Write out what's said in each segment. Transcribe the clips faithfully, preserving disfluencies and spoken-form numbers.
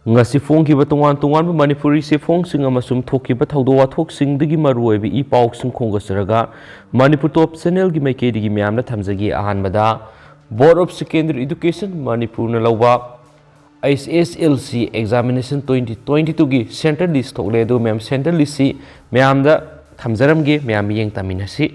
ꯉꯁꯤ ꯐꯣꯡꯈꯤꯕ ꯇꯣꯉꯥꯟ ꯇꯣꯉꯥꯟꯕ ꯃꯅꯤꯄꯨꯔꯤ ꯆꯦꯐꯣꯡꯁꯤꯡ ꯑꯃꯁꯨꯡ ꯊꯣꯛꯈꯤꯕ ꯊꯧꯗꯣꯛ ꯋꯥꯊꯣꯛꯁꯤꯡꯗꯒꯤ ꯃꯔꯨꯑꯣꯏꯕ ꯏ ꯄꯥꯎꯁꯤꯡ ꯈꯣꯝꯒꯠꯆꯔꯒ ꯃꯅꯤꯄꯨꯔ ꯇꯣꯞ ꯆꯦꯅꯦꯜꯒꯤ ꯃꯥꯏꯀꯩꯗꯒꯤ ꯃꯌꯥꯝꯗ ꯊꯝꯖꯒꯦ꯫ ꯑꯍꯥꯟꯕꯗ, Board of Secondary Education ꯃꯅꯤꯄꯨꯔꯅ ꯂꯧꯕ H S L C examination twenty twenty twoꯒꯤ centre list ꯊꯣꯛꯂꯦ꯫ ꯑꯗꯨ ꯃꯌꯥꯝ centre listꯁꯤ ꯃꯌꯥꯝꯗ ꯊꯝꯖꯔꯝꯒꯦ, ꯃꯌꯥꯝ ꯃꯤꯠꯌꯦꯡ ꯇꯝꯃꯤꯟꯅꯁꯤ꯫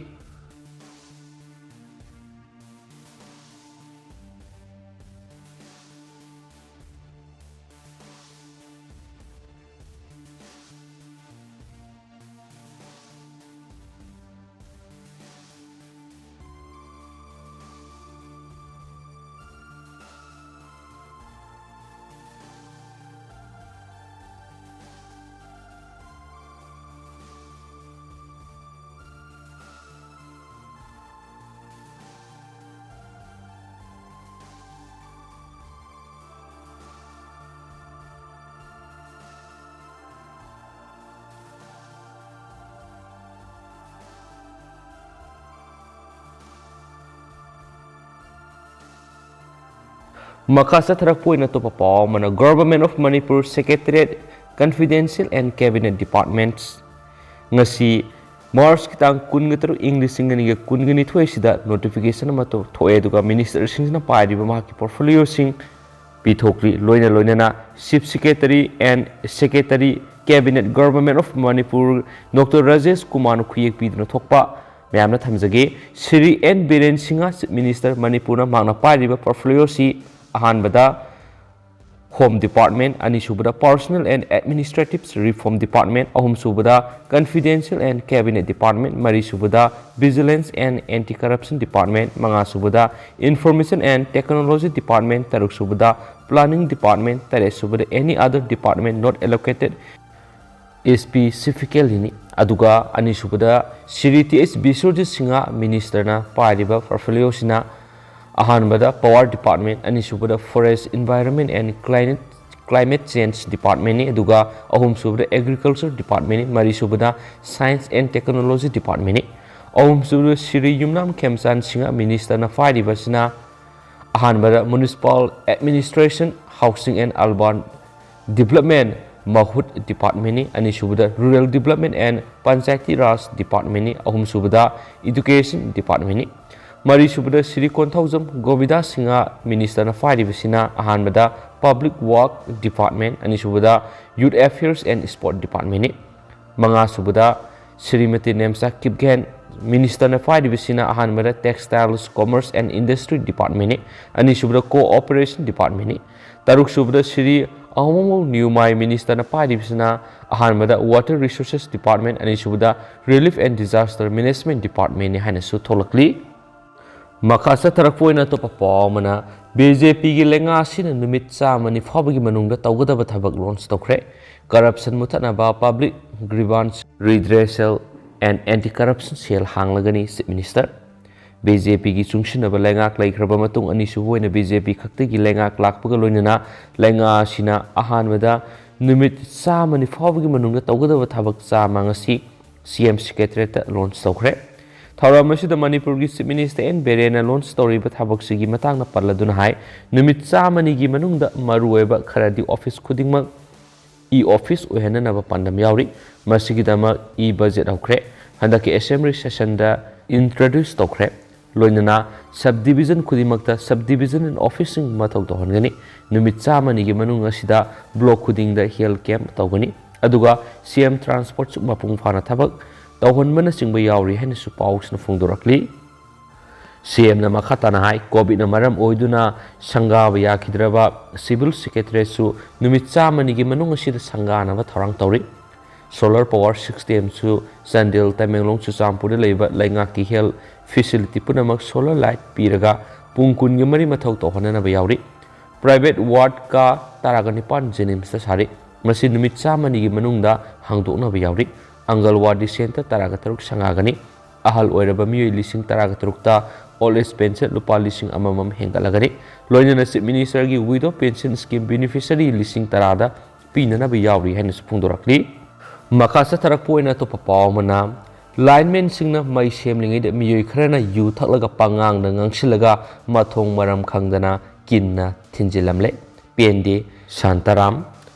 ꯃꯈꯥ ꯆꯠꯊꯔꯛꯄ ꯑꯣꯏꯅ ꯑꯇꯣꯞꯄ ꯄꯥꯎ ꯑꯃꯅ, Government of Manipur Secretariat Confidential and Cabinet Departments, ꯉꯁꯤ Marchꯀꯤ ꯇꯥꯡ ꯀꯨꯟꯒ ꯇꯔꯨꯛ, ꯏꯪ ꯂꯤꯁꯤꯡ ꯑꯅꯤꯒ ꯀꯨꯟꯒ ꯅꯤꯊꯣꯏꯁꯤꯗ notification ꯑꯃ ꯊꯣꯛꯑꯦ꯫ ꯑꯗꯨꯒ ministerꯁꯤꯡꯁꯤꯅ ꯄꯥꯏꯔꯤꯕ ꯃꯍꯥꯛꯀꯤ portfolioꯁꯤꯡ ꯄꯤꯊꯣꯛꯂꯤ꯫ ꯂꯣꯏꯅ ꯂꯣꯏꯅꯅ Chief Secretary and Secretary, Cabinet, Government of Manipur, Doctor Rajesh ꯀꯨꯃꯥꯔꯅ ꯈꯨꯌꯦꯛ ꯄꯤꯗꯨꯅ ꯊꯣꯛꯄ ꯃꯌꯥꯝꯅ ꯊꯝꯖꯒꯦ꯫ Shri N Biren Singh, Chief Minister, ꯃꯅꯤꯄꯨꯔꯅ ꯃꯍꯥꯛꯅ ꯄꯥꯏꯔꯤꯕ portfolioꯁꯤ ꯑꯍꯥꯟꯕꯗ Home Department, ꯑꯅꯤꯁꯨꯕꯗ Personnel and Administrative Reform Department, ꯑꯍꯨꯝꯁꯨꯕꯗ Confidential and Cabinet Department, ꯃꯔꯤꯁꯨꯕꯗ Vigilance and Anti-Corruption Department, ꯃꯉꯥꯁꯨꯕꯗ Information and Technology Department, ꯇꯔꯨꯛꯁꯨꯕꯗ Planning Department, ꯇꯔꯦꯠꯁꯨꯕꯗ Any Other Department Not Allocated Specifically ꯅꯤ꯫ ꯑꯗꯨꯒ ꯑꯅꯤꯁꯨꯕꯗ ꯁ꯭ꯔꯤ ꯇꯤ ꯑꯩꯆ ꯕꯤꯁ꯭ꯋꯖꯤꯠ ꯁꯤꯡꯍ ministerꯅ ꯄꯥꯏꯔꯤꯕ portfolioꯁꯤꯅ ꯑꯍꯥꯟꯕꯗ Power Department, ꯑꯅꯤꯁꯨꯕꯗ Forest, Environment and Climate, Climate Change Departmentꯅꯤ, ꯑꯗꯨꯒ ꯑꯍꯨꯝꯁꯨꯕꯗ Agriculture Departmentꯅꯤ, ꯃꯔꯤꯁꯨꯕꯗ Science and Technology Departmentꯅꯤ꯫ ꯑꯍꯨꯝꯁꯨꯕꯗ ꯁ꯭ꯔꯤ ꯌꯨꯝꯅꯥꯝ ꯈꯦꯝꯆꯥꯟ ꯁꯤꯡꯍ ministerꯅ ꯄꯥꯏꯔꯤꯕꯁꯤꯅ ꯑꯍꯥꯟꯕꯗ Municipal Administration, Housing and Urban Development, ꯃꯍꯨꯠ departmentꯅꯤ꯫ ꯑꯅꯤꯁꯨꯕꯗ Rural Development and Panchayati Raj departmentꯅꯤ꯫ ꯑꯍꯨꯝꯁꯨꯕꯗ Education departmentꯅꯤ꯫ ꯃꯔꯤꯁꯨꯕꯗ ꯁ꯭ꯔꯤ ꯀꯣꯟꯊꯧꯖꯝ ꯒꯣꯕꯤꯟꯗ ꯁꯤꯡꯍ ministerꯅ ꯄꯥꯏꯔꯤꯕꯁꯤꯅ ꯑꯍꯥꯟꯕꯗ Public Work department, ꯑꯅꯤꯁꯨꯕꯗ Youth Affairs and Sport departmentꯅꯤ꯫ ꯃꯉꯥꯁꯨꯕꯗ ꯁ꯭ꯔꯤꯃꯇꯤ ꯅꯦꯝꯆꯥ ꯀꯤꯞꯒꯦꯟ ministerꯅ ꯄꯥꯏꯔꯤꯕꯁꯤꯅ ꯑꯍꯥꯟꯕꯗ Textiles, Commerce and Industry departmentꯅꯤ꯫ ꯑꯅꯤꯁꯨꯕꯗ Cooperation departmentꯅꯤ꯫ ꯇꯔꯨꯛꯁꯨꯕꯗ ꯁ꯭ꯔꯤ ꯑꯍꯣꯡꯕꯝ ꯅ꯭ꯌꯨꯃꯥꯏ ministerꯅ ꯄꯥꯏꯔꯤꯕꯁꯤꯅ ꯑꯍꯥꯟꯕꯗ Water Resources department, ꯑꯅꯤꯁꯨꯕꯗ Relief and Disaster Management departmentꯅꯤ ꯍꯥꯏꯅꯁꯨ ꯊꯣꯛꯂꯛꯂꯤ꯫ ꯃꯈꯥ ꯆꯠꯊꯔꯛꯄ ꯑꯣꯏꯅ ꯑꯇꯣꯞꯄ ꯄꯥꯎ ꯑꯃꯅ, ꯕꯤ ꯖꯦ ꯄꯤꯒꯤ ꯂꯩꯉꯥꯛ ꯑꯁꯤꯅ ꯅꯨꯃꯤꯠ ꯆꯥꯝꯃꯅꯤ ꯐꯥꯎꯕꯒꯤ ꯃꯅꯨꯡꯗ ꯇꯧꯒꯗꯕ ꯊꯕꯛ launch ꯇꯧꯈ꯭ꯔꯦ꯫ Corruption ꯃꯨꯊꯠꯅꯕ, Public Grievance Redressal and Anti-Corruption cell ꯍꯥꯡꯂꯒꯅꯤ꯫ Chief Minister, B J ꯄꯤꯒꯤ ꯆꯨꯡꯁꯤꯟꯅꯕ ꯂꯩꯉꯥꯛ ꯂꯩꯈ꯭ꯔꯕ ꯃꯇꯨꯡ ꯑꯅꯤꯁꯨꯕ ꯑꯣꯏꯅ ꯕꯤ ꯖꯦ ꯄꯤ ꯈꯛꯇꯒꯤ ꯂꯩꯉꯥꯛ ꯂꯥꯛꯄꯒ ꯂꯣꯏꯅꯅ ꯂꯩꯉꯥꯛ ꯑꯁꯤꯅ ꯑꯍꯥꯟꯕꯗ ꯅꯨꯃꯤꯠ ꯆꯥꯝꯃꯅꯤ ꯐꯥꯎꯕꯒꯤ ꯃꯅꯨꯡꯗ ꯇꯧꯒꯗꯕ ꯊꯕꯛ ꯆꯥꯝꯃ ꯉꯁꯤ ꯁꯤ ꯑꯦꯝ Secretariatꯇ launch ꯇꯧꯈ꯭ꯔꯦ꯫ ꯊꯧꯔꯝ ꯑꯁꯤꯗ ꯃꯅꯤꯄꯨꯔꯒꯤ Chief Minister ꯑꯦꯟ ꯕꯤꯔꯦꯟꯅ launch ꯇꯧꯔꯤꯕ ꯊꯕꯛꯁꯤꯒꯤ ꯃꯇꯥꯡꯗ ꯄꯜꯂꯗꯨꯅ ꯍꯥꯏ, ꯅꯨꯃꯤꯠ ꯆꯥꯝꯃꯅꯤꯒꯤ ꯃꯅꯨꯡꯗ ꯃꯔꯨꯑꯣꯏꯕ ꯈꯔꯗꯤ office ꯈꯨꯗꯤꯡꯃꯛ e-office ꯑꯣꯏꯍꯟꯅꯅꯕ ꯄꯥꯟꯗꯝ ꯌꯥꯎꯔꯤ꯫ ꯃꯁꯤꯒꯤꯗꯃꯛ e-budget ꯍꯧꯈ꯭ꯔꯦ꯫ ꯍꯟꯗꯛꯀꯤ assembly sessionꯗ introduce ꯇꯧꯈ꯭ꯔꯦ꯫ ꯂꯣꯏꯅꯅ subdivision ꯈꯨꯗꯤꯡꯃꯛꯇ subdivision officeꯁꯤꯡ ꯃꯊꯧ ꯇꯧꯍꯟꯒꯅꯤ꯫ ꯅꯨꯃꯤꯠ ꯆꯥꯝꯃꯅꯤꯒꯤ ꯃꯅꯨꯡ ꯑꯁꯤꯗ block ꯈꯨꯗꯤꯡꯗ health camp ꯇꯧꯒꯅꯤ꯫ ꯑꯗꯨꯒ ꯁꯤ ꯑꯦꯝ Transportꯁꯨ ꯃꯄꯨꯡ ꯐꯥꯅ ꯊꯕꯛ ꯇꯧꯍꯟꯕꯅꯆꯤꯡꯕ ꯌꯥꯎꯔꯤ ꯍꯥꯏꯅꯁꯨ ꯄꯥꯎꯁꯤꯅ ꯐꯣꯡꯗꯣꯔꯛꯂꯤ꯫ ꯁꯤ ꯑꯦꯝꯅ ꯃꯈꯥ ꯇꯥꯅ ꯍꯥꯏ, COVIDꯅ ꯃꯔꯝ ꯑꯣꯏꯗꯨꯅ ꯁꯪꯒꯥꯕ ꯌꯥꯈꯤꯗ꯭ꯔꯕ Civil Secretariatꯁꯨ ꯅꯨꯃꯤꯠ ꯆꯥꯝꯃꯅꯤꯒꯤ ꯃꯅꯨꯡ ꯑꯁꯤꯗ ꯁꯪꯒꯥꯅꯕ ꯊꯧꯔꯥꯡ ꯇꯧꯔꯤ꯫ Solar power systemꯁꯨ ꯆꯥꯟꯗꯦꯜ, ꯇꯃꯦꯡꯂꯣꯡ, ꯆꯨꯔꯆꯥꯟꯄꯨꯔꯗ ꯂꯩꯕ ꯂꯩꯉꯥꯛꯀꯤ health facility ꯄꯨꯝꯅꯃꯛ solar light ꯄꯤꯔꯒ ꯄꯨꯡ ꯀꯨꯟꯒꯤ ꯃꯔꯤ ꯃꯊꯧ ꯇꯧꯍꯟꯅꯅꯕ ꯌꯥꯎꯔꯤ꯫ Private ward ꯀꯥ ꯇꯔꯥꯒ ꯅꯤꯄꯥꯟ JNIMSꯇ ꯁꯥꯔꯤ꯫ ꯃꯁꯤ ꯅꯨꯃꯤꯠ ꯆꯥꯝꯃꯅꯤꯒꯤ ꯃꯅꯨꯡꯗ ꯍꯥꯡꯗꯣꯛꯅꯕ ꯌꯥꯎꯔꯤ꯫ ꯑꯪꯒꯜꯋꯥꯗꯤ center ꯇꯔꯥꯒ ꯇꯔꯨꯛ ꯁꯪꯒꯥꯒꯅꯤ꯫ ꯑꯍꯜ ꯑꯣꯏꯔꯕ ꯃꯤꯑꯣꯏ ꯂꯤꯁꯤꯡ ꯇꯔꯥꯒ ꯇꯔꯨꯛꯇ old age pension ꯂꯨꯄꯥ ꯂꯤꯁꯤꯡ ꯑꯃꯃꯝ ꯍꯦꯟꯒꯠꯂꯒꯅꯤ꯫ ꯂꯣꯏꯅꯅ Chief Ministerꯒꯤ widow pension scheme beneficiary ꯂꯤꯁꯤꯡ ꯇꯔꯥꯗ ꯄꯤꯅꯅꯕ ꯌꯥꯎꯔꯤ ꯍꯥꯏꯅꯁꯨ ꯐꯣꯡꯗꯣꯔꯛꯂꯤ꯫ ꯃꯈꯥ ꯆꯠꯊꯔꯛꯄ ꯑꯣꯏꯅ ꯑꯇꯣꯞꯄ ꯄꯥꯎ ꯑꯃꯅ, linemanꯁꯤꯡꯅ ꯃꯩ ꯁꯦꯝꯂꯤꯉꯩꯗ ꯃꯤꯑꯣꯏ ꯈꯔꯅ ꯌꯨ ꯊꯛꯂꯒ ꯄꯉꯥꯡꯗ ꯉꯥꯡꯁꯤꯜꯂꯒ ꯃꯊꯣꯡ ꯃꯔꯝ ꯈꯪꯗꯅ ꯀꯤꯟꯅ ꯊꯤꯟꯖꯤꯜꯂꯝꯂꯦ꯫ ꯄꯦꯟꯗꯦ ꯁꯥꯟꯇꯥꯔꯥꯝ꯫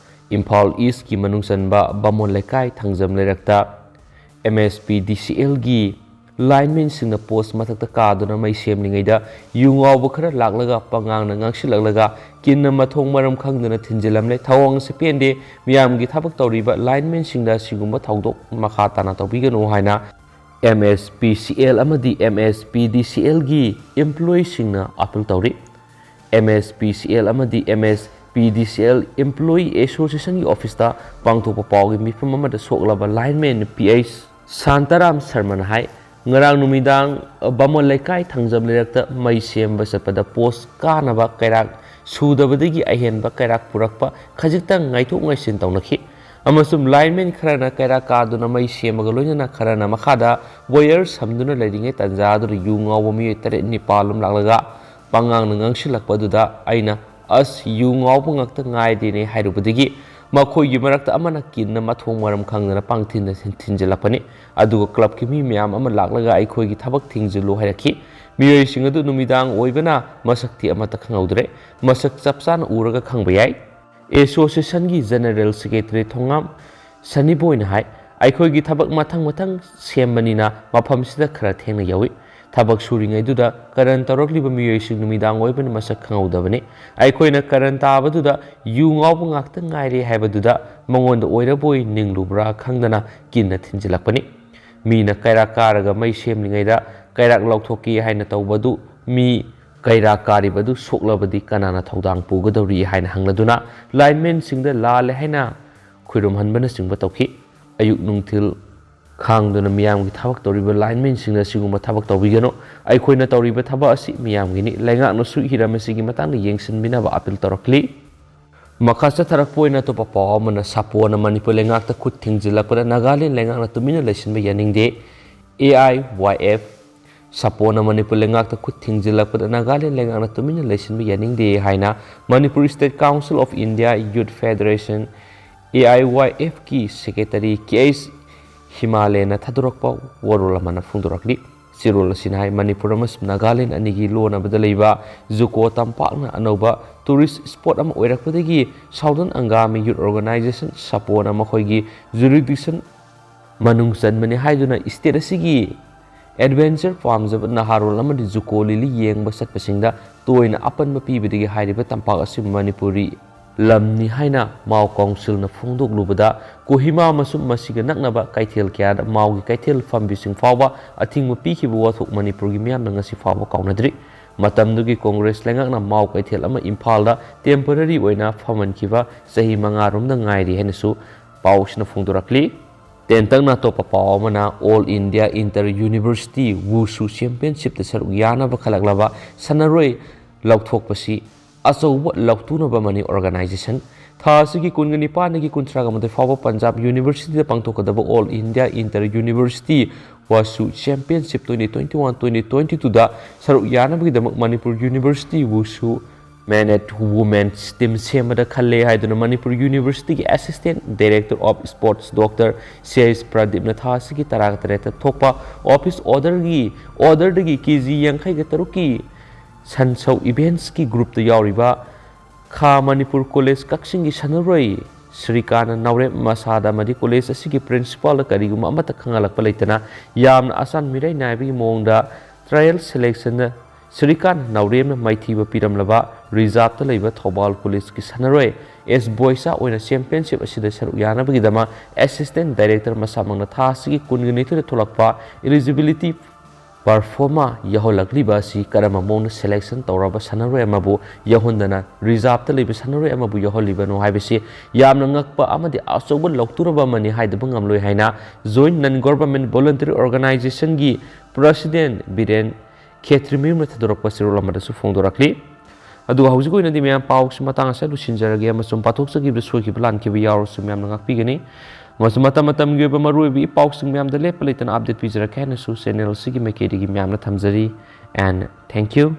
ꯏꯝꯐꯥꯜ ꯏꯁꯀꯤ ꯃꯅꯨꯡ ꯆꯟꯕ ꯕꯥꯃꯣꯟ ꯂꯩꯀꯥꯏ ꯊꯥꯡꯖꯝ ꯂꯩꯔꯛꯇ ꯑꯦꯝ ꯑꯦꯁ ꯄꯤ ꯗꯤ ꯁꯤ ꯑꯦꯜꯒꯤ ꯂꯥꯏꯟꯃꯦꯟꯁꯤꯡꯅ ꯄꯣꯁ ꯃꯊꯛꯇ ꯀꯥꯗꯨꯅ ꯃꯩ ꯁꯦꯝꯂꯤꯉꯩꯗ ꯌꯨ ꯉꯥꯎꯕ ꯈꯔ ꯂꯥꯛꯂꯒ ꯄꯉꯥꯡꯅ ꯉꯥꯡꯁꯤꯜꯂꯛꯂꯒ ꯀꯤꯟꯅ ꯃꯊꯣꯡ ꯃꯔꯝ ꯈꯪꯗꯅ ꯊꯤꯟꯖꯤꯜꯂꯝꯂꯦ꯫ ꯊꯧꯑꯣꯡ ꯑꯁꯤ ꯄꯦꯟꯗꯦ, ꯃꯤꯌꯥꯝꯒꯤ ꯊꯕꯛ ꯇꯧꯔꯤꯕ ꯂꯥꯏꯟꯃꯦꯟꯁꯤꯡꯗ ꯑꯁꯤꯒꯨꯝꯕ ꯊꯧꯗꯣꯛ ꯃꯈꯥ ꯇꯥꯅ ꯇꯧꯕꯤꯒꯅꯨ ꯍꯥꯏꯅ M S P C L ꯑꯃꯗꯤ ꯑꯦꯝ ꯑꯦꯁ ꯄꯤ ꯗꯤ ꯁꯤ ꯑꯦꯜꯒꯤ ꯏꯝꯄ꯭ꯂꯣꯌꯤꯁꯤꯡꯅ ꯑꯥꯄꯤꯜ ꯇꯧꯔꯤ꯫ M S P C L ꯑꯃꯗꯤ ꯑꯦꯝ ꯑꯦꯁ ꯄꯤ ꯗꯤ ꯁꯤ ꯑꯦꯜ ꯏꯝꯄ꯭ꯂꯣꯌꯤ ꯑꯦꯁꯣꯁꯤꯌꯦꯁꯟꯒꯤ ꯑꯣꯐꯤꯁꯇ ꯄꯥꯡꯊꯣꯛꯄ ꯄꯥꯎꯒꯤ ꯃꯤꯐꯝ ꯑꯃꯗ ꯁꯣꯛꯂꯕ ꯂꯥꯏꯟꯃꯦꯟ ꯄꯤ ꯑꯩꯆ ꯁꯥꯟꯇꯥꯔꯥꯝ ꯁꯔꯃꯅ ꯍꯥꯏ, ꯉꯔꯥꯡ ꯅꯨꯃꯤꯗꯥꯡ ꯕꯥꯃꯣꯟ ꯂꯩꯀꯥꯏ ꯊꯥꯡꯖꯝ ꯂꯩꯔꯛꯇ ꯃꯩ ꯁꯦꯝꯕ ꯆꯠꯄꯗ ꯄꯣꯁ ꯀꯥꯅꯕ ꯀꯩꯔꯥꯛ ꯁꯨꯗꯕꯗꯒꯤ ꯑꯍꯦꯟꯕ ꯀꯩꯔꯥꯛ ꯄꯨꯔꯛꯄ ꯈꯖꯤꯛꯇꯪ ꯉꯥꯏꯊꯣꯛ ꯉꯥꯏꯁꯤꯟ ꯇꯧꯅꯈꯤ꯫ ꯑꯃꯁꯨꯡ ꯂꯥꯏꯟꯃꯦꯟ ꯈꯔꯅ ꯀꯩꯔꯥꯛ ꯀꯥꯗꯨꯅ ꯃꯩ ꯁꯦꯝꯕꯒ ꯂꯣꯏꯅꯅ ꯈꯔꯅ ꯃꯈꯥꯗ ꯋꯥꯌꯔ ꯁꯝꯗꯨꯅ ꯂꯩꯔꯤꯉꯩ ꯇꯥꯟꯖꯥꯗꯨꯗ ꯌꯨ ꯉꯥꯎꯕ ꯃꯤꯑꯣꯏ ꯇꯔꯦꯠ ꯅꯤꯄꯥꯜ ꯑꯃ ꯂꯥꯛꯂꯒ ꯄꯉꯥꯡꯅ ꯉꯥꯡꯁꯤꯜꯂꯛꯄ ꯑꯗꯨꯗ ꯑꯩꯅ "ꯑꯁ, ꯌꯨ ꯉꯥꯎꯕ ꯉꯥꯛꯇ ꯉꯥꯏꯔꯦꯅꯦ" ꯍꯥꯏꯔꯨꯕꯗꯒꯤ ꯃꯈꯣꯏꯒꯤ ꯃꯔꯛꯇ ꯑꯃꯅ ꯀꯤꯟꯅ ꯃꯊꯣꯡ ꯃꯔꯝ ꯈꯪꯗꯅ ꯄꯥꯡꯊꯤꯟꯗ ꯊꯤꯟ-, ꯊꯤꯟꯖꯤꯜꯂꯛꯄꯅꯤ꯫ ꯑꯗꯨꯒ ꯀ꯭ꯂꯕꯀꯤ ꯃꯤ ꯃꯌꯥꯝ ꯑꯃ ꯂꯥꯛꯂꯒ ꯑꯩꯈꯣꯏꯒꯤ ꯊꯕꯛ ꯊꯤꯡꯖꯤꯜꯂꯨ ꯍꯥꯏꯔꯛꯈꯤ꯫ ꯃꯤꯑꯣꯏꯁꯤꯡ ꯑꯗꯨ ꯅꯨꯃꯤꯗꯥꯡ ꯑꯣꯏꯕꯅ ꯃꯁꯛꯇꯤ ꯑꯃꯠꯇ ꯈꯪꯍꯧꯗ꯭ꯔꯦ꯫ ꯃꯁꯛ ꯆꯞ ꯆꯥꯅ ꯎꯔꯒ ꯈꯪꯕ ꯌꯥꯏ꯫ ꯑꯦꯁꯣꯁꯤꯌꯦꯁꯟꯒꯤ ꯖꯦꯅꯔꯦꯜ ꯁꯦꯀ꯭ꯔꯦꯇꯔꯤ ꯊꯣꯉꯥꯝ ꯁꯅꯤꯕꯣꯏꯅ ꯍꯥꯏ, "ꯑꯩꯈꯣꯏꯒꯤ ꯊꯕꯛ ꯃꯊꯪ ꯃꯊꯪ ꯁꯦꯝꯕꯅꯤꯅ ꯃꯐꯝꯁꯤꯗ ꯈꯔ ꯊꯦꯡꯅ ꯌꯧꯏ꯫ ꯊꯕꯛ ꯁꯨꯔꯤꯉꯩꯗꯨꯗ ꯀꯔꯟ ꯇꯧꯔꯛꯂꯤꯕ ꯃꯤꯑꯣꯏꯁꯤꯡ ꯅꯨꯃꯤꯗꯥꯡ ꯑꯣꯏꯕꯅ ꯃꯁꯛ ꯈꯪꯍꯧꯗꯕꯅꯤ꯫ ꯑꯩꯈꯣꯏꯅ ꯀꯔꯟ ꯇꯥꯕꯗꯨꯗ ꯌꯨ ꯉꯥꯎꯕ ꯉꯥꯛꯇ ꯉꯥꯏꯔꯦ ꯍꯥꯏꯕꯗꯨꯗ ꯃꯉꯣꯟꯗ ꯑꯣꯏꯔꯕꯣꯏ ꯅꯤꯡꯂꯨꯕ꯭ꯔꯥ ꯈꯪꯗꯅ ꯀꯤꯟꯅ ꯊꯤꯟꯖꯤꯜꯂꯛꯄꯅꯤ꯫ ꯃꯤꯅ ꯀꯩꯔꯥꯛ ꯀꯥꯔꯒ ꯃꯩ ꯁꯦꯝꯂꯤꯉꯩꯗ ꯀꯩꯔꯥꯛ ꯂꯧꯊꯣꯛꯀꯦ ꯍꯥꯏꯅ ꯇꯧꯕꯗꯨ ꯃꯤ ꯀꯩꯔꯥꯛ ꯀꯥꯔꯤꯕ ꯑꯗꯨ ꯁꯣꯛꯂꯕꯗꯤ ꯀꯅꯥꯅ ꯊꯧꯗꯥꯡ ꯄꯨꯒꯗꯧꯔꯤ?" ꯍꯥꯏꯅ ꯍꯪꯂꯗꯨꯅ ꯂꯥꯏꯟꯃꯦꯟꯁꯤꯡꯗ ꯂꯥꯜꯂꯦ ꯍꯥꯏꯅ ꯈꯨꯔꯨꯝꯍꯟꯕꯅꯆꯤꯡꯕ ꯇꯧꯈꯤ꯫ ꯑꯌꯨꯛ ꯅꯨꯡꯊꯤꯜ ꯈꯥꯡꯗꯨꯅ ꯃꯤꯌꯥꯝꯒꯤ ꯊꯕꯛ ꯇꯧꯔꯤꯕ ꯂꯥꯏꯟꯃꯦꯟꯁꯤꯡꯅ ꯁꯤꯒꯨꯝꯕ ꯊꯕꯛ ꯇꯧꯕꯤꯒꯅꯨ꯫ ꯑꯩꯈꯣꯏꯅ ꯇꯧꯔꯤꯕ ꯊꯕꯛ ꯑꯁꯤ ꯃꯤꯌꯥꯝꯒꯤꯅꯤ꯫ ꯂꯩꯉꯥꯛꯅꯁꯨ ꯍꯤꯔꯝ ꯑꯁꯤꯒꯤ ꯃꯇꯥꯡꯗ ꯌꯦꯡꯁꯤꯟꯕꯤꯅꯕ ꯑꯥꯄꯤꯜ ꯇꯧꯔꯛꯂꯤ꯫ ꯃꯈꯥ ꯆꯠꯊꯔꯛꯄ ꯑꯣꯏꯅ ꯑꯇꯣꯞꯄ ꯄꯥꯎ ꯑꯃꯅ, ꯁꯥꯄꯣꯟꯅ ꯃꯅꯤꯄꯨꯔ ꯂꯩꯉꯥꯛꯇ ꯈꯨꯠ ꯊꯤꯡꯖꯤꯜꯂꯛꯄꯗ ꯅꯥꯒꯥꯂꯦꯟ ꯂꯩꯉꯥꯛꯅ ꯇꯨꯃꯤꯟꯅ ꯂꯩꯁꯤꯟꯕ ꯌꯥꯅꯤꯡꯗꯦ꯫ ꯑꯦ ꯑꯥꯏ ꯋꯥꯏ ꯑꯦꯐ꯫ ꯁꯥꯄꯣꯟꯅ ꯃꯅꯤꯄꯨꯔ ꯂꯩꯉꯥꯛꯇ ꯈꯨꯠ ꯊꯤꯡꯖꯤꯜꯂꯛꯄꯗ ꯅꯥꯒꯥꯂꯦꯟ ꯂꯩꯉꯥꯛꯅ ꯇꯨꯃꯤꯟꯅ ꯂꯩꯁꯤꯟꯕ ꯌꯥꯅꯤꯡꯗꯦ ꯍꯥꯏꯅ Manipur state council of India youth federation, A I Y ꯑꯦꯐꯀꯤ ꯁꯦꯀ꯭ꯔꯦꯇꯔꯤ ꯀꯦ ꯑꯩꯆ ꯍꯤꯃꯥꯂꯦꯅ ꯊꯥꯗꯣꯔꯛꯄ ꯋꯥꯔꯣꯜ ꯑꯃꯅ ꯐꯣꯡꯗꯣꯔꯛꯂꯤ꯫ ꯆꯦꯔꯣꯜ ꯑꯁꯤꯅ ꯍꯥꯏ, ꯃꯅꯤꯄꯨꯔ ꯑꯃꯁꯨꯡ ꯅꯥꯒꯥꯂꯦꯟ ꯑꯅꯤꯒꯤ ꯂꯣꯟꯅꯕꯗ ꯂꯩꯕ ꯖꯨꯀꯣ ꯇꯝꯄꯥꯛꯅ ꯑꯅꯧꯕ tourist spot ꯑꯃ ꯑꯣꯏꯔꯛꯄꯗꯒꯤ Southern Angami Youth Organization, ꯁꯥꯄꯣꯅ ꯃꯈꯣꯏꯒꯤ jurisdiction ꯃꯅꯨꯡ ꯆꯟꯕꯅꯤ ꯍꯥꯏꯗꯨꯅ state ꯑꯁꯤꯒꯤ adventure ꯄꯥꯝꯖꯕ ꯅꯍꯥꯔꯣꯜ ꯑꯃꯗꯤ ꯖꯨꯀꯣ ꯂꯤꯂꯤ ꯌꯦꯡꯕ ꯆꯠꯄꯁꯤꯡꯗ ꯇꯣꯏꯅ ꯑꯄꯟꯕ ꯄꯤꯕꯗꯒꯤ ꯍꯥꯏꯔꯤꯕ ꯇꯝꯄꯥꯛ ꯑꯁꯤ ꯃꯅꯤꯄꯨꯔꯤ ꯂꯝꯅꯤ ꯍꯥꯏꯅ ꯃꯥꯎ ꯀꯥꯎꯟꯁꯤꯜꯅ ꯐꯣꯡꯗꯣꯛꯂꯨꯕꯗ, ꯀꯣꯍꯤꯃꯥ ꯑꯃꯁꯨꯡ ꯃꯁꯤꯒ ꯅꯛꯅꯕ ꯀꯩꯊꯦꯜ ꯀꯌꯥꯗ ꯃꯥꯎꯒꯤ ꯀꯩꯊꯦꯜ ꯐꯝꯕꯤꯁꯤꯡ ꯐꯥꯎꯕ ꯑꯊꯤꯡꯕ ꯄꯤꯈꯤꯕ ꯋꯥꯊꯣꯛ ꯃꯅꯤꯄꯨꯔꯒꯤ ꯃꯤꯌꯥꯝꯅ ꯉꯁꯤ ꯐꯥꯎꯕ ꯀꯥꯎꯅꯗ꯭ꯔꯤ꯫ ꯃꯇꯝꯗꯨꯒꯤ ꯀꯣꯡꯒ꯭ꯔꯦꯁ ꯂꯩꯉꯥꯛꯅ ꯃꯥꯎ ꯀꯩꯊꯦꯜ ꯑꯃ ꯏꯝꯐꯥꯜꯗ temporary ꯑꯣꯏꯅ ꯐꯝꯍꯟꯈꯤꯕ ꯆꯍꯤ ꯃꯉꯥꯔꯣꯝꯗ ꯉꯥꯏꯔꯤ ꯍꯥꯏꯅꯁꯨ ꯄꯥꯎꯁꯤꯅ ꯐꯣꯡꯗꯣꯔꯛꯂꯤ꯫ ꯇꯦꯟꯇꯛꯅ ꯑꯇꯣꯞꯄ ꯄꯥꯎ ꯑꯃꯅ, All India Inter University Wushu Championshipꯇ ꯁꯔꯨꯛ ꯌꯥꯅꯕ ꯈꯜꯂꯛꯂꯕ ꯁꯥꯟꯅꯔꯣꯏ ꯂꯧꯊꯣꯛꯄꯁꯤ ꯑꯆꯧꯕ ꯂꯧꯇꯨꯅꯕ ꯑꯃꯅꯤ꯫ Organization ꯊꯥ ꯑꯁꯤꯒꯤ ꯀꯨꯟꯒ ꯅꯤꯄꯥꯟꯗꯒꯤ ꯀꯨꯟꯊ꯭ꯔꯥꯒ ꯃꯥꯊꯣꯏ ꯐꯥꯎꯕ ꯄꯟꯖꯥꯕ Universityꯗ ꯄꯥꯡꯊꯣꯛꯀꯗꯕ All India Inter University Wushu Championship twenty twenty-one twenty twenty-twoꯗ ꯁꯔꯨꯛ ꯌꯥꯅꯕꯒꯤꯗꯃꯛ Manipur University Wushu Men and Women's Team ꯁꯦꯝꯕꯗ ꯈꯜꯂꯦ ꯍꯥꯏꯗꯨꯅ ꯃꯅꯤꯄꯨꯔ Universityꯒꯤ Assistant Director of Sports Doctor C H ꯄ꯭ꯔꯗꯤꯞꯅ ꯊꯥ ꯑꯁꯤꯒꯤ ꯇꯔꯥꯒ ꯇꯔꯦꯠꯇ ꯊꯣꯛꯄ office orderꯒꯤ orderꯗꯒꯤ ꯀꯦ ꯖꯤ ꯌꯥꯡꯈꯩꯒ ꯇꯔꯨꯛꯀꯤ ꯁꯟꯁꯧ eventsꯀꯤ groupꯇ ꯌꯥꯎꯔꯤꯕ ꯈꯥ ꯃꯅꯤꯄꯨꯔ ꯀꯣꯂꯦꯖ ꯀꯛꯆꯤꯡꯒꯤ ꯁꯥꯟꯅꯔꯣꯏ ꯁ꯭ꯔꯤꯀꯥꯟ ꯅꯥꯎꯔꯦꯝ ꯃꯁꯥꯗ ꯑꯃꯗꯤ ꯀꯣꯂꯦꯖ ꯑꯁꯤꯒꯤ principalꯗ ꯀꯔꯤꯒꯨꯝꯕ ꯑꯃꯠꯇ ꯈꯪꯍꯜꯂꯛꯄ ꯂꯩꯇꯅ ꯌꯥꯝꯅ ꯑꯆꯥꯟ ꯃꯤꯔꯩ ꯅꯥꯏꯕꯒꯤ ꯃꯑꯣꯡꯗ trial selectionꯗ ꯁ꯭ꯔꯤꯀꯥꯟ ꯅꯥꯎꯔꯦꯝꯅ ꯃꯥꯏꯊꯤꯕ ꯄꯤꯔꯝꯂꯕ reserveꯇ ꯂꯩꯕ ꯊꯧꯕꯥꯜ ꯀꯣꯂꯦꯖꯀꯤ ꯁꯥꯟꯅꯔꯣꯏ ꯑꯦꯁ ꯕꯣꯏꯁꯥ ꯑꯣꯏꯅ championship ꯑꯁꯤꯗ ꯁꯔꯨꯛ ꯌꯥꯅꯕꯒꯤꯗꯃꯛ Assistant Director ꯃꯁꯥꯃꯛꯅ ꯊꯥ ꯑꯁꯤꯒꯤ ꯀꯨꯟꯒ ꯅꯤꯊꯣꯏꯗ ꯊꯣꯛꯂꯛꯄ eligibility performa ꯌꯥꯎꯍꯜꯂꯛꯂꯤꯕ ꯑꯁꯤ ꯀꯔꯝꯕ ꯃꯑꯣꯡꯗ selection ꯇꯧꯔꯕ ꯁꯥꯟꯅꯔꯣꯏ ꯑꯃꯕꯨ ꯌꯥꯎꯍꯟꯗꯅ reserveꯇ ꯂꯩꯕ ꯁꯥꯟꯅꯔꯣꯏ ꯑꯃꯕꯨ ꯌꯥꯎꯍꯜꯂꯤꯕꯅꯣ ꯍꯥꯏꯕꯁꯤ ꯌꯥꯝꯅ ꯉꯛꯄ ꯑꯃꯗꯤ ꯑꯆꯧꯕ ꯂꯧꯇꯨꯔꯕ ꯑꯃꯅꯤ ꯍꯥꯏꯗꯕ ꯉꯝꯂꯣꯏ ꯍꯥꯏꯅ Joint Non Government Voluntary Organizationꯒꯤ President Biren ꯈꯦꯇ꯭ꯔꯤꯃꯌꯨꯝꯅ ꯊꯥꯗꯣꯔꯛꯄ ꯆꯦꯔꯣꯜ ꯑꯃꯗꯁꯨ ꯐꯣꯡꯗꯣꯔꯛꯂꯤ꯫ ꯑꯗꯨꯒ ꯍꯧꯖꯤꯛ ꯑꯣꯏꯅꯗꯤ ꯃꯌꯥꯝ ꯄꯥꯎꯁꯤ ꯃꯇꯥꯡ ꯑꯁꯤꯗ ꯂꯣꯏꯁꯤꯟꯖꯔꯒꯦ ꯑꯃꯁꯨꯡ ꯄꯥꯊꯣꯛꯆꯈꯤꯕꯗ ꯁꯣꯏꯈꯤꯕ ꯂꯥꯟꯈꯤꯕ ꯌꯥꯎꯔꯁꯨ ꯃꯌꯥꯝꯅ ꯉꯥꯛꯄꯤꯒꯅꯤ꯫ ꯑꯃꯁꯨꯡ ꯃꯇꯝ ꯃꯇꯝꯒꯤ ꯑꯣꯏꯕ ꯃꯔꯨꯑꯣꯏꯕ ꯏ ꯄꯥꯎꯁꯤꯡ ꯃꯌꯥꯝꯗ ꯂꯦꯞꯄ ꯂꯩꯇꯅ update ꯄꯤꯖꯔꯛꯀꯦ ꯍꯥꯏꯅꯁꯨ channel ꯑꯁꯤꯒꯤ ꯃꯥꯏꯀꯩꯗꯒꯤ ꯃꯌꯥꯝꯅ ꯊꯝꯖꯔꯤ꯫ And thank you꯫